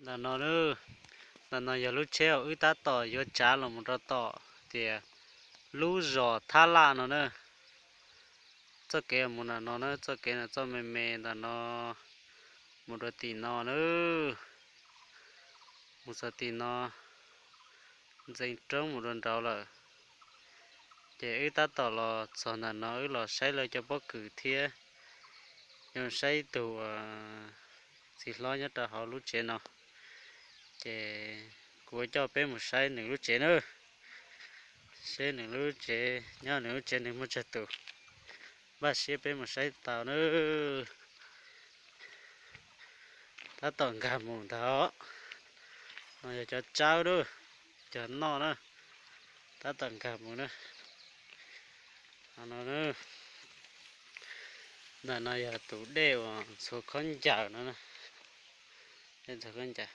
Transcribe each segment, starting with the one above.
Ntawm no, ntawm no yog lub tsheb uas wb tab tom yuav tsav los mus rau tom tias lub zos Thab Laj no na. Txoj kev mus ntawm no na, txoj kev no txoj me me ntawm no mus rau tim no na, mus txog tim no ntxeev roob mus rau nraud lawm. Ces wb tab tom los txog ntawm no wb los saib lawv cov pob kws thiab yuav saib ib tug txiv hlob nyob rau hauv lub tsev no. Ces kuv coj peb mus saib nws lub tsev na, seb nws lub tsev, nyob nws lub tsev nws muaj tsawg tus, npaj siab peb mus saib tau na. Tab tom nkag mus ntag, no yog cov tsawb na, cov noj na, tab tom nkag mus na. Ntawm no yog tus dej uas ntxhua khaub ncaws no, dej ntxhua khaub ncaws.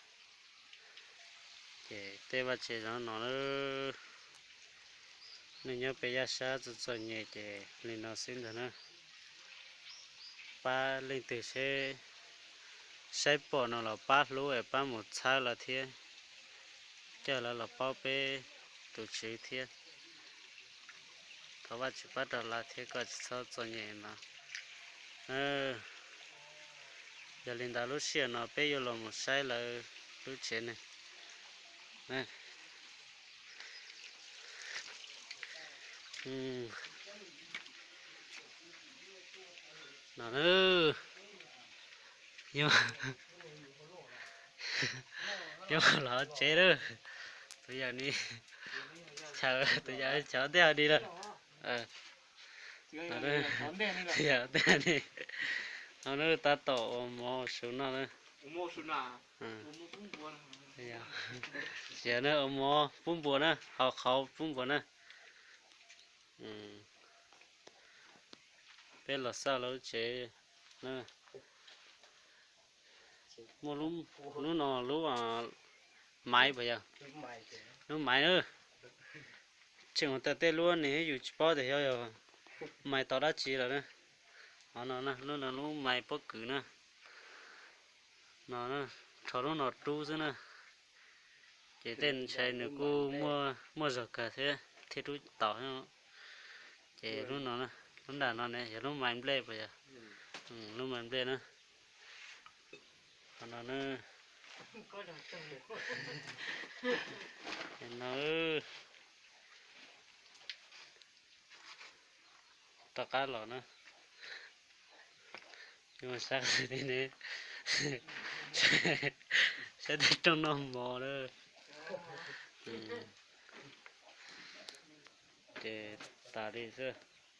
Ces tej vaj tse zov no, nej nyob peb yaj sab txom txom nyem ces li no xwb ntag na. Pab leej twg seb saib pom no los pab hlub es pab mus txhawb lawv thiab, coj lawv los paub peb tus tswv thiab. Thov Vajtswv pab rau lawv thiab kom tsis txhob txom nyem no. Yog li ntawd lub sij hawm no peb yuav los mus saib lawv lub tsev ne. No, yuav los tsev lawm. Tus yawm ni, tus yawm chaw ntej di lawm. Tus yawm ntej di. No na, tab tom ua mov su noj na. Ua mov pub npua na, hauv qhov pub npua na. Peb los xauj lawv lub tsev na. Muaj lub no lub maiv puas yog? Lub maiv na. Tseem ua tawm tej lub ne yus tsis paub tias xyov yog maiv tau dab tsi lawm na. Qhov no, lub no lub maiv pob kws na. No, rho lub no rub xwb na. Ces tej ntshai nws kuj muaj zog kawg thiab thiaj rub tau. Ces lub no, lub nram no ne yog lub maiv nplej puas yog? Lub maiv nplej na. Qhov no na. No, tom qab los na. Saib, saib tej rooj noj mov na. Ces tas li xwb.